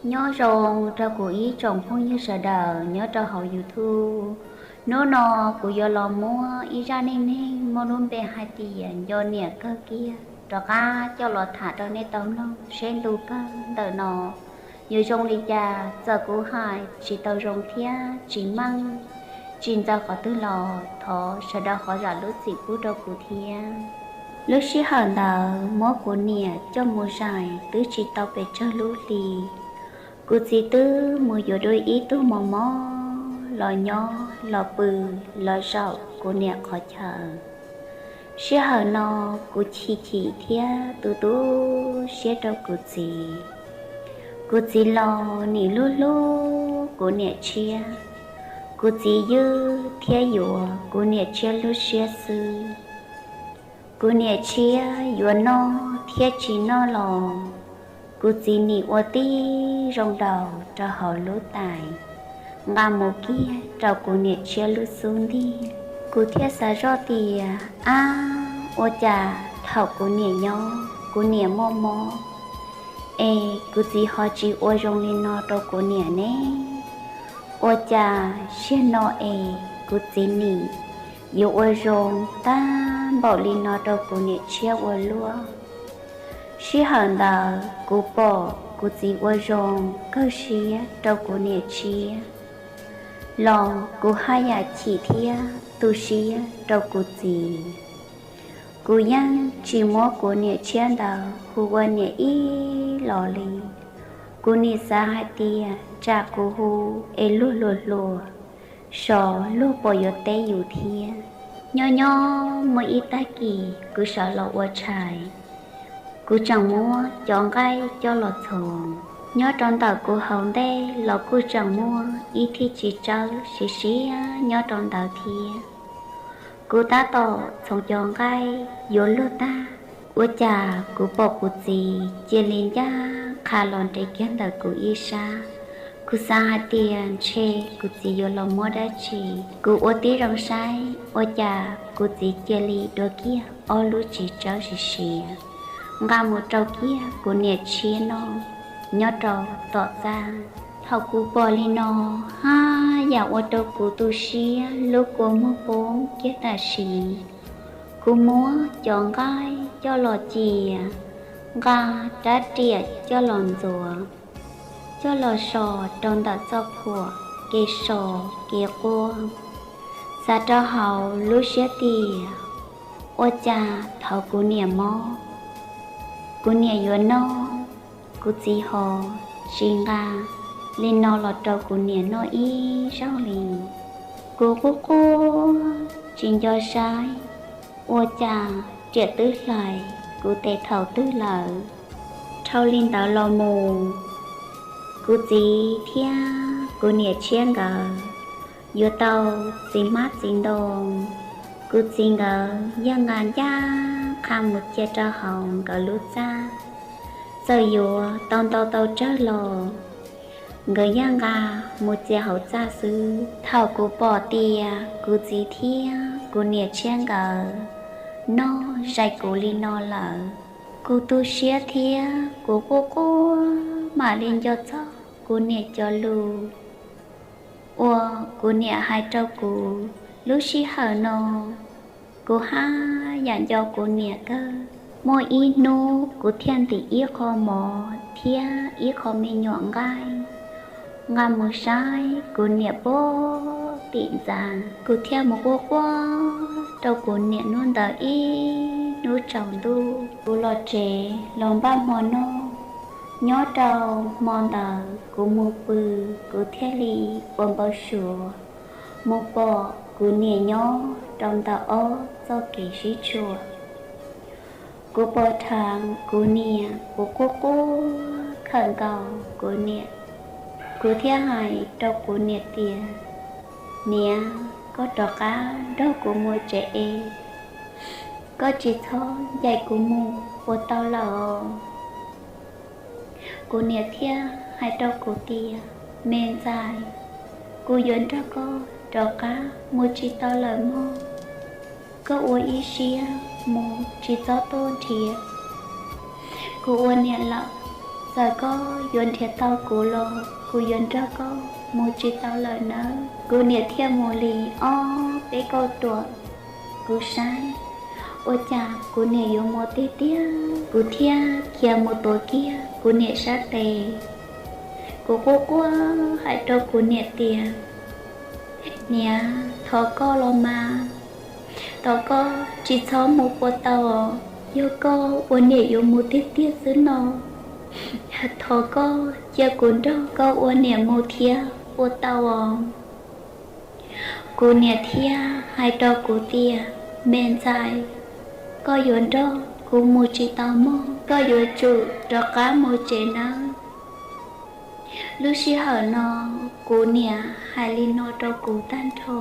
Nyob zoo rau kuv ib tsoom phooj ywg sawv daws nyob rau hauv YouTube. Hnub no kuv yuav los muab ib zaj neej neeg muaj lub npe hais tias nco niam kawg kiag rov qab coj los tham rau nej tau mloog seb ntu kawg ntawm no yuav zoo li cas. Txawm kuv hais tsis tau zoo thiab tsis meej, tsis ntxaws qhov twg los thov sawv daws ho zam lub txim pub rau kuv thiab. Lub sij hawm ntawd muab kuv niam coj mus zais twb tsis tau pes tsawg lub hli, kuv txiv twb mus yuav dua ib tug mos mos los nyob los pw los zaum kuv niam qhov chaw. Sij hawm no kuv chim chim thiab tu tu siab rau kuv txiv. Kuv txiv los nim hlub hlub kuv niam tshiab, kuv txiv ywj thiab yuav kuv niam tshiab lub siab xwb. Kuv niam tshiab yuav noj thiab tsis noj los kuv txiv nim ua tib zoo daus rau hauv lub tais nqa mus kiag rau kuv niam tshiab lub xub ntiag. Kuv thiaj xav zoj tias, ab, ua cas thaum kuv niam nyob kuv niam muaj mob es kuv txiv ho tsis ua zoo li no rau kuv niam ne? Ua cas siab no es kuv txiv nim yuav ua zoo tag npaum li no rau kuv niam tshiab ua luaj? Sij hawm ntawd kuv pom kuv txiv ua zoo kawg siab rau kuv niam tshiab los kuv haj yam chim thiab tu siab rau kuv txiv. Kuv yeej tsis muab kuv niam tshiab ntawd hu ua niam ib los li. Kuv nim xav hais tias tsam kuv hu es luag hluas hluas sov luag pom yuav teb yus thiab. Nyob nyob muaj ib tag kis kuv sawv los ua tshais, kuv tseem muab cov nqaij coj los txhoov. Nyob rau ntawm kuv hauv ntej los kuj tseem muaj ib thij txiv tsawb siav siav nyob rau ntawd thiab. Kuv tab tom txhoov cov nqaij yuav luag tag, ua cas kuv pom kuv txiv cia li ncaj qha los nres kiag ntawm kuv ib sab. Kuv xav hais tias ntshe kuv txiv yuav los muab dab tsi. Kuv ua tib zoo saib ua cas kuv txiv cia li dua kiag ob lub txiv tsawb siav siav nqa mus rau kiag kuv niam tshiab noj nyob rau tom txaj. Thaum kuv pom li no, haj yam ua rau kuv tu siab lub kua muag poob kiag tam sim. Kuv muab cov nqaij coj los cia, nqa rab riam coj los ntxuav, coj los so rau ntawm txoj phuam, kev so kev quaj. Xav rau hauv lub siab tias, ua cas thaum kuv niam mob, kuv niam yuav noj, kuv txiv ho tsis nqa li no los rau kuv niam noj ib zaug li. Kuv quaj quaj tsis nco saib, ua cas riam twb hlais kuv tes thaum twg lawm. Dhau li ntawd los mus, kuv txiv thiab kuv niam tshiab nkawd yuav tau txiv hmab txiv ntoo. Kuv txiv nkawd yeej nqa ncaj qha mus cia rau hauv nkawd lub txaj. Txawm yuav tau ntau tau tsawg los nkawd yeej nqa mus cia hauv txaj xwb. Thaum kuv pom tias kuv txiv thiab kuv niam tshiab nkawd noj zais kuv li no lawm, kuv tu siab thiab kuv quaj quaj mam li nco txog kuv niam cov lus uas kuv niam hais rau kuv lub sij hawm no. Kuv haj yam nco kuv niam kawg. Muaj ib hnub kuv thiaj ntim ib qho mov thiab ib qho me nyuam nqaij nqa mus saib kuv niam puag tim ntxa. Kuv thiaj mus quaj quaj rau kuv niam hnub ntawd ib hnub tsaus ntuj. Kuv los tsev los npaj hmo noj. Nyob rau hmo ntawd kuv mus pw, kuv thiaj li ua npau suav mus pom kuv niam nyob rau ntawm ob txoj kev sib tshuam. Kuv pom dheev kuv niam, kuv quaj quaj khawm nkaus kuv niam. Kuv thiaj hais rau kuv niam tias, niam, koj rov qab nrog kuv mus tsev es, koj tsis txhob ncaim kuv mus ua tau lawm os. Kuv niam thiaj hais rau kuv tias, me ntxhais, kuv yuav nrog koj rov qab mus tsis tau lawm mog. Koj ua ib siab mus tsis txhob tuaj nrhiav kuv ua niam lawm. Txawm koj yuav nrhiav tau kuv los kuv yuav nrog koj mus tsis tau lawm nawb. Kuv niam thiaj mus li ob peb kauj ruam. Kuv saib ua cas kuv niam yuav mus tiag tiag, kuv thiaj khiav mus tuav kiag kuv niam sab tes. Kuv quaj quaj hais rau kuv niam tias, niam, thov koj los mas, thov koj tsis txhob mus puas tau os. Yog koj ua niam yuav mus tiag tiag xwb no, thov koj cia kuv nrog koj ua niam mus thiab puas tau os. Kuv niam thiaj hais rau kuv tias, me ntxhais, koj yuav nrog kuv mus tsis tau mog, koj yuav tsum rov qab mus tsev nawb. Lub sij hawm no kuv niam hais li no rau kuv tag nrho.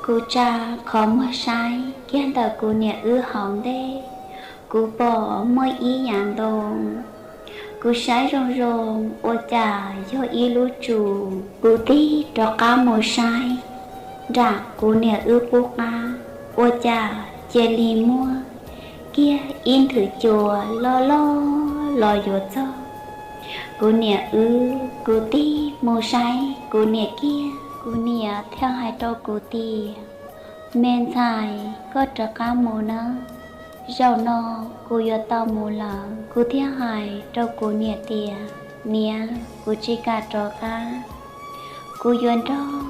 Kuv tsa qhov muag saib kiag ntawm kuv niam wb hauv ntej, kuv pom muaj ib yav ntoo. Kuv saib zoo zoo ua cas yog ib lub tsu. Kuv tig rov qab mus saib nram kuv niam wb pub qab, ua cas cia li muaj kiag ib nthwv cua loj loj los yuav txog kuv niam wb. Kuv tig mus saib kuv niam kiag, kuv niam thiaj hais rau kuv tias, me ntxhais, koj rov qab mus nawb, zaum no kuv yuav tau mus lawm. Kuv thiaj hais rau kuv niam tias, niam, kuv tsis kam rov qab, kuv yuav nrog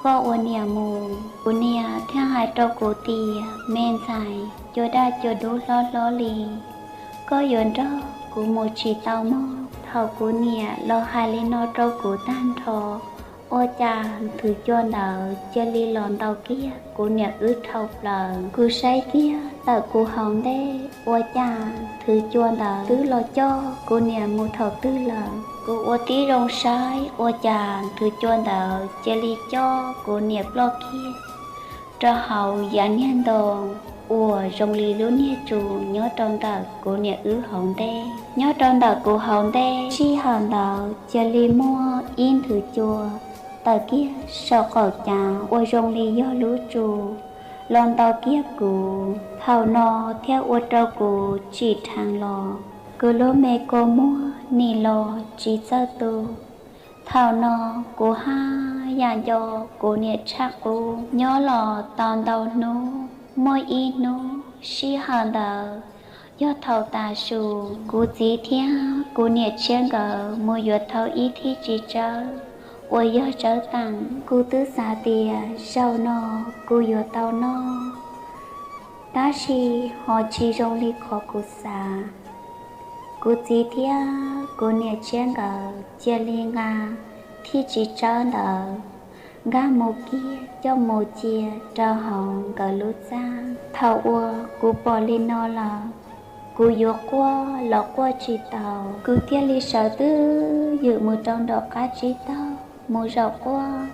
koj ua niam mus. Kuv niam thiaj hais rau kuv tias, me ntxhais, cua daj cua dub hlob hlob li, koj yuav nrog kuv mus tsis tau mog. Thaum kuv niam los hais li no rau kuv tag nrho, ua cas nthwv cua ntawd cia li los ntaus kiag kuv niam wb dhau plaws. Kuv saib kiag ntawm kuv hauv ntej, ua cas nthwv cua ntawd twb los coj kuv niam mus thaum twg lawm. Kuv ua tib zoo saib, ua cas nthwv cua ntawd cia li coj kuv niam ploj kiag rau hauv yav niag ntoo uas zoo li lub niag tsu nyob rau ntawm kuv niam wb hauv ntej. Nyob rau ntawm kuv hauv ntej, sij hawm ntawd cia li muaj ib nthwv cua tawm kiag saum qaum cav uas zoo li yog lub tsu los ntaus kiag kuv. Thaum no thiaj ua rau kuv tsim dheev los, kuv lub me kua muag nim los tsis txawj tu. Thaum no kuv haj yam nco kuv niam tshaj qub. Nyob los tau ntau hnub, muaj ib hnub sij hawm ntawd yog thaum tav su, kuv txiv thiab kuv niam tshiab nkawd mus yuav thau ib thij txiv tsawb uas yog tsawb teem. Kuv twb xav tias zaum no kuv yuav tau noj, tab sis ho tsis zoo li qhov kuv xav. Kuv txiv thiab kuv niam tshiab nkawd cia li nqa thij txiv tsawb ntawd nkag mus kiag coj mus cia rau hauv nkawd lub txaj. Thaum uas kuv pom li no lawm, kuv yuav quaj los quaj tsis tau. Kuv thiaj li sawv twj ywm mus rau nram qab tsib taug mus zaum quaj,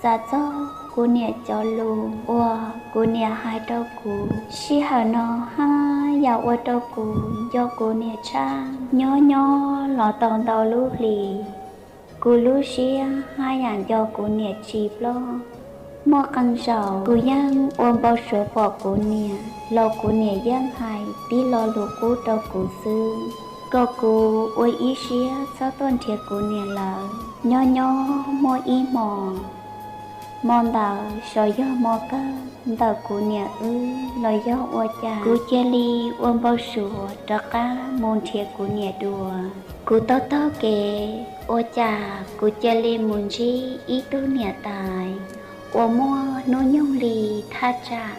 xav txog kuv niam cov lus uas kuv niam hais rau kuv. Sij hawm no haj yam ua rau kuv nco kuv niam tshaj. Nyob nyob los tau ntau lub hlis, kuv lub siab haj yam nco kuv niam tsis ploj. Muaj qee zaus kuv yeej ua npau suav pom kuv niam los kuv niam yeej hais tib lo lus qub rau kuv xwb, kom kuv ua ib siab txhob tuaj nrhiav kuv niam lawm. Nyob nyob muaj ib hmos, hmo ntawd xyov yog hmo kawg ntawm kuv niam wb los yog ua cas, kuv cia li ua npau suav rov qab mus nrhiav kuv niam dua. Kuv taug taug kev ua cas kuv cia li mus ntsib ib tug niam tais uas muaj hnub nyoog li thaj tsam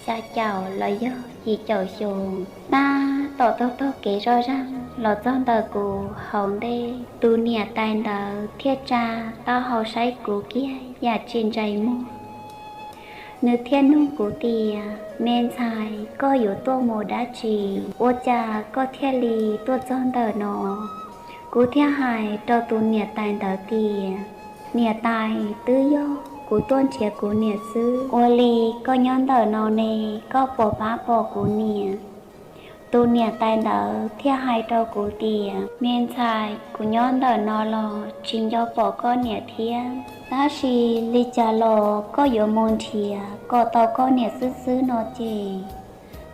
xya caum los yog yim caum xyoo. Tab tom taug taug kev zoj zeeg los txog ntawm kuv hauv ntej, tus niam tais ntawd thiaj tsa taub hau saib kuv kiag yam tsis ntsais muag. Nws thiaj nug kuv tias, me ntxhais, koj yuav tuaj mus dab tsi, ua cas koj thiaj li tuaj txog ntawm no? Kuv thiaj hais rau tus niam tais ntawd tias, niam tais, twb yog kuv tuaj nrhiav kuv niam xwb. Ua li koj nyob ntawm no ne, koj puas pab pom kuv niam? Tus niam tais ntawd thiaj hais rau kuv tias, me ntxhais, kuv nyob ntawm no los tsis nco pom koj niam thiab, tab sis li cas los koj yuav mus nrhiav kom tau koj niam xwb xwb no ces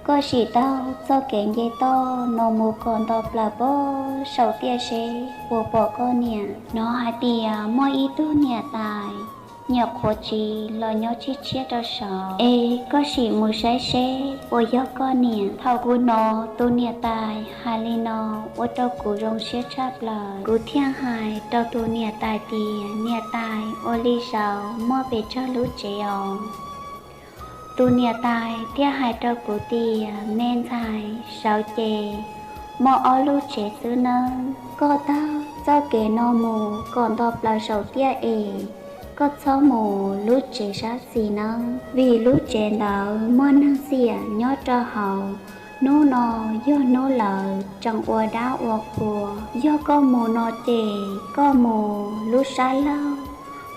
Koj sim taug txoj kev nce toj no mus kom nto plaws pem saum tiaj seb puas pom koj niam. Hnov hais tias muaj ib tug niam tais nyiam qhuav txiv los nyob tshiab tshiab rau saud, es koj sim mus saib seb puas yog koj niam. Thaum kuv hnov tus niam tais hais li no ua rau kuv zoo siab tshaj plaws. Kuv thiaj hais rau tus niam tais tias, Niam tais, ua li saud muaj pes tsawg lub tsev os? Tus niam tais thiaj hais rau kuv tias, Me ntxhais, saud ces muaj ob lub tsev xwb nawb. Koj taug txoj kev no mus kom nto plaws saum tiaj es koj txhob mus lub tsev sab xis nawb, vim lub tsev ntawd muaj neeg xiam nyob rau hauv. Hnub no yog hnub lawv tseem ua dab ua qhua. Yog koj mus no ces koj mus lub sab laug,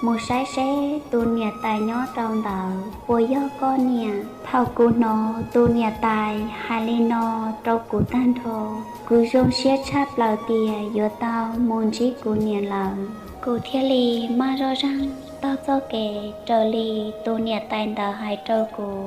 mus saib seb tus niam tais nyob rau ntawd puas yog koj niam. Thaum kuv hnov tus niam tais hais li no rau kuv tag nrho, kuv zoo siab tshaj plaws tias yuav tau mus ntsib kuv niam lawm. Kuv thiaj li maj zoj zeeg taug txoj kev raws li tus niam tais ntawd hais rau kuv.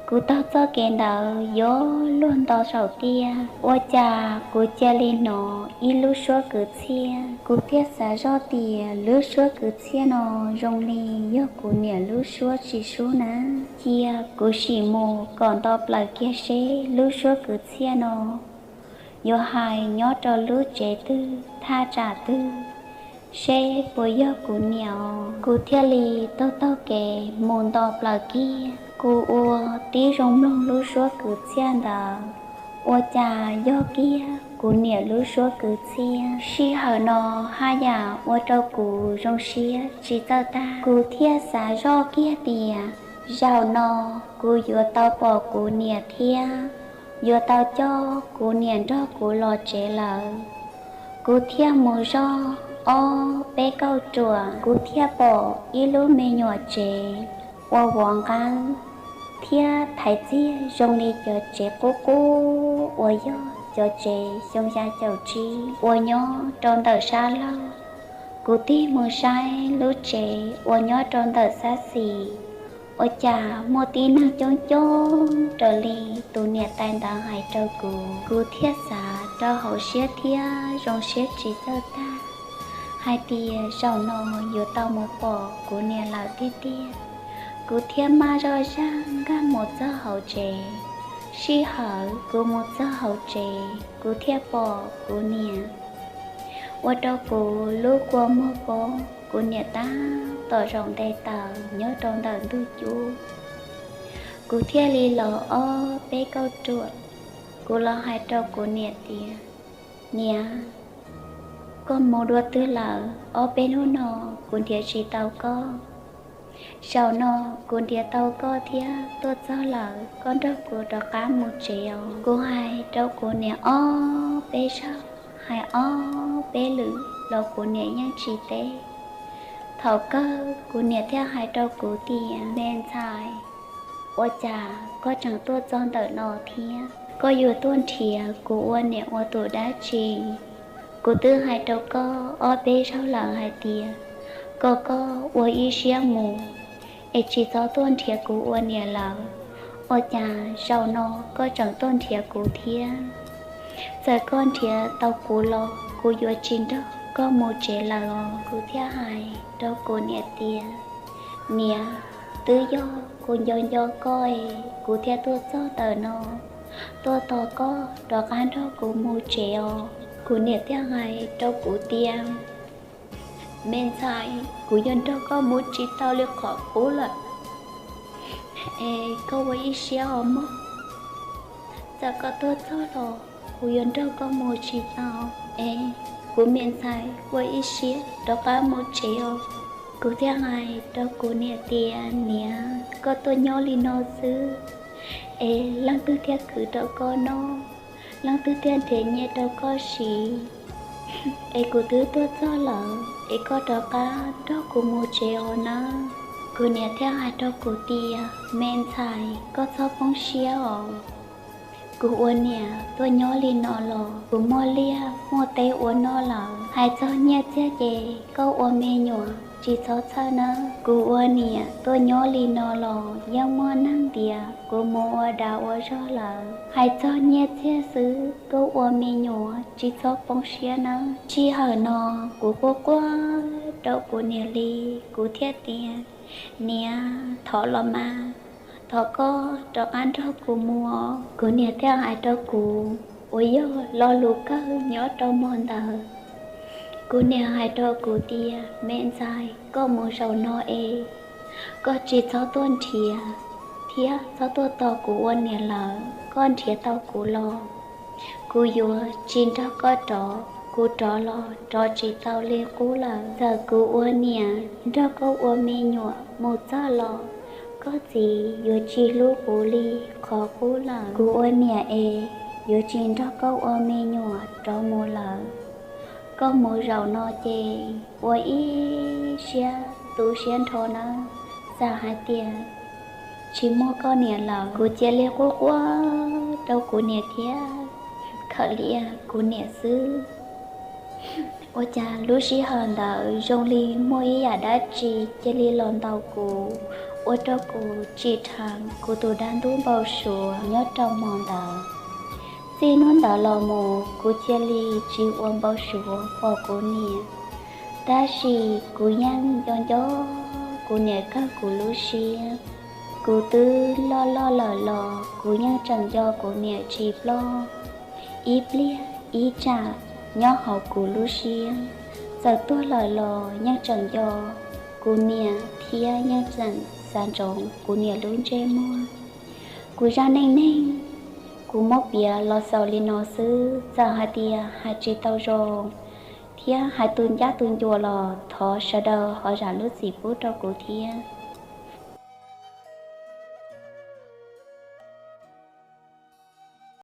Kuv taug txoj kev ntawd yuav luag nto saum tiaj, ua cas kuv cia li hnov ib lub suab kwv txhiaj. Kuv thiaj xav zoj tias lub suab kwv txhiaj no zoo li yog kuv niam lub suab tsis sub na. Cia kuv sim mus kom nto plaws kiag seb lub suab kwv txhiaj no yuav hais nyob rau lub tsev twg thaj tsam twg, seb puas yog kuv niam os. Kuv thiaj li taug taug kev mus nto plaws kiag. Kuv ua tib zoo mloog lub suab kwv txhiaj ntawd, ua cas yog kiag kuv niam lub suab kwv txhiaj. Sij hawm no haj yam ua rau kuv zoo siab tsis txawj tag. Kuv thiaj xav zoj kiag tias zaum no kuv yuav tau pom kuv niam thiab yuav tau coj kuv niam nrog kuv los tsev lawm. Kuv thiaj mus zoj ob peb kauj ruam, kuv thiaj pom ib lub me nyuam tsev ua vov nqeeb thiab thaiv txiag zoo li cov tsev qub qub uas yog cov tsev xyoo xya caum tsib uas nyob rau ntawm sab laug. Kuv tig mus saib lub tsev uas nyob rau ntawm sab xis, ua cas muaj tib neeg coob coob raws li tus niam tais ntawd hais rau kuv. Kuv thiaj xav rau hauv siab thiab zoo siab tsis txawj tag hais tias zaum no yuav tau mus pom kuv niam lawm tiag tiag. Kuv thiaj maj zoj zag nkag mus txog hauv tsev. Sij hawm kuv mus txog hauv tsev, kuv thiaj pom kuv niam ua rau kuv lub kua muag poob. Kuv niam tab tom zaum nte taws nyob rau ntawm ntug cub. Kuv thiaj li los ob peb kauj ruam, kuv los hais rau kuv niam tias, Niam, koj mus dua twg lawm? Ob peb hnub no kuv nrhiav tsis tau koj. Zaum no kuv nrhiav tau koj thiab tuaj txog lawm, koj nrog kuv rov qab mus tsev os. Kuv hais rau kuv niam ob peb zaug, hais ob peb lwm los kuv niam yeej tsis teb. Thaum kawg kuv niam thiaj hais rau kuv tias, Me ntxhais, ua cas koj tseem tuaj txog ntawm no thiab? Koj yuav tuaj nrhiav kuv ua niam ua tus dab tsi? Kuv twb hais rau koj ob peb zaug lawm hais tias kom koj ua ib siab mus es tsis txhob tuaj nrhiav kuv ua niam lawm. Ua cas zaum no koj tseem tuaj nrhiav kuv thiab? Txawm koj nrhiav tau kuv los kuv yuav tsis nrog koj mus tsev lawm os. Kuv thiaj hais rau kuv niam tias, Niam, twb yog kuv nco nco koj es kuv thiaj tuaj txog ntawm no, tuaj tos koj rov qab nrog kuv mus tsev os. Kuv niam thiaj hais rau kuv tias, Me ntxhais, kuv yuav nrog koj mus tsis tau li qhov qub lawm, es koj ua ib siab os mog. Txawm koj tuaj txog los kuv yuav nrog koj mus tsis tau, es kuv me ntxhais ua ib siab rov qab mus tsev os. Kuv thiaj hais rau kuv niam tias, Niam, koj tuaj nyob li no xwb es leej twg thiaj khwv rau koj noj, leej twg thiaj nrhiav nyiaj rau koj siv? Es kuv twb tuaj txog lawm es koj rov qab nrog kuv mus tsev os nawb. Kuv niam thiaj hais rau kuv tias, Me ntxhais, koj txhob poob siab os. Kuv ua niam tuaj nyob li no los kuv muaj liaj muaj teb ua noj lawm. Hais txog nyiaj txiag ces koj ua me nyuam tsis txhob txhawj nawb. Kuv ua niam tuaj nyob li no los yeej muaj neeg ntiav kuv mus ua dag ua zog lawm. Hais txog nyiaj txiag xwb koj ua me nyuam tsis txhob poob siab nawb. Sij hawm no kuv quaj quaj rau kuv niam li, kuv thiaj tias, Niam, thov los mas, thov koj rov qab nrog kuv mus. Kuv niam thiaj hais rau kuv uas yog lo lus kawg nyob rau hmo ntawd. Kuv niam hais rau kuv tias, Me ntxhais, koj mus zaum no es koj tsis txhob tuaj nrhiav thiab txhob tuaj tos kuv ua niam lawm. Koj nrhiav tau kuv los kuv yuav tsis nrog koj rov, kuv rov los rov tsis tau li qub lawm. Txawm kuv ua niam nrog koj ua me nyuam mus txog los koj txiv yuav tsis hlub kuv li qhov qub lawm. Kuv ua niam es yuav tsis nrog koj ua me nyuam rov mus lawm. Koj mus zaum no ces ua ib siab tu siab nrho nawb. Txawm hais tias tsis muaj koj niam lawm, kuv cia li quaj quaj rau kuv niam thiab khawm lias kuv niam xwb. Ua cas lub sij hawm ntawd zoo li muaj ib yam dab tsi cia li los ntaus kuv, ua rau kuv tsim dheev kuv tus dab ntub npau suav nyob rau hmo ntawd. Txij hnub ntawd los mus kuv cia li tsis ua npau suav pom kuv niam, tab sis kuv yeej nco nco kuv niam kawg kuv lub siab. Kuv twb loj loj lawm los kuv yeej tseem nco kuv niam tsis ploj ib pliag ib tsam nyob hauv kuv lub siab. Txawm tuag lawm los yeej tseem nco kuv niam thiab yeej tseem xav ntsoov kuv niam lub ntsej muag. Kuv zaj neej neeg, kuv muab piav los xaus li no xwb. Txawm hais tias hais tsis tau zoo thiab hais tu ncab tu ncua los thov sawv daws ho zam lub txim pub rau kuv thiab.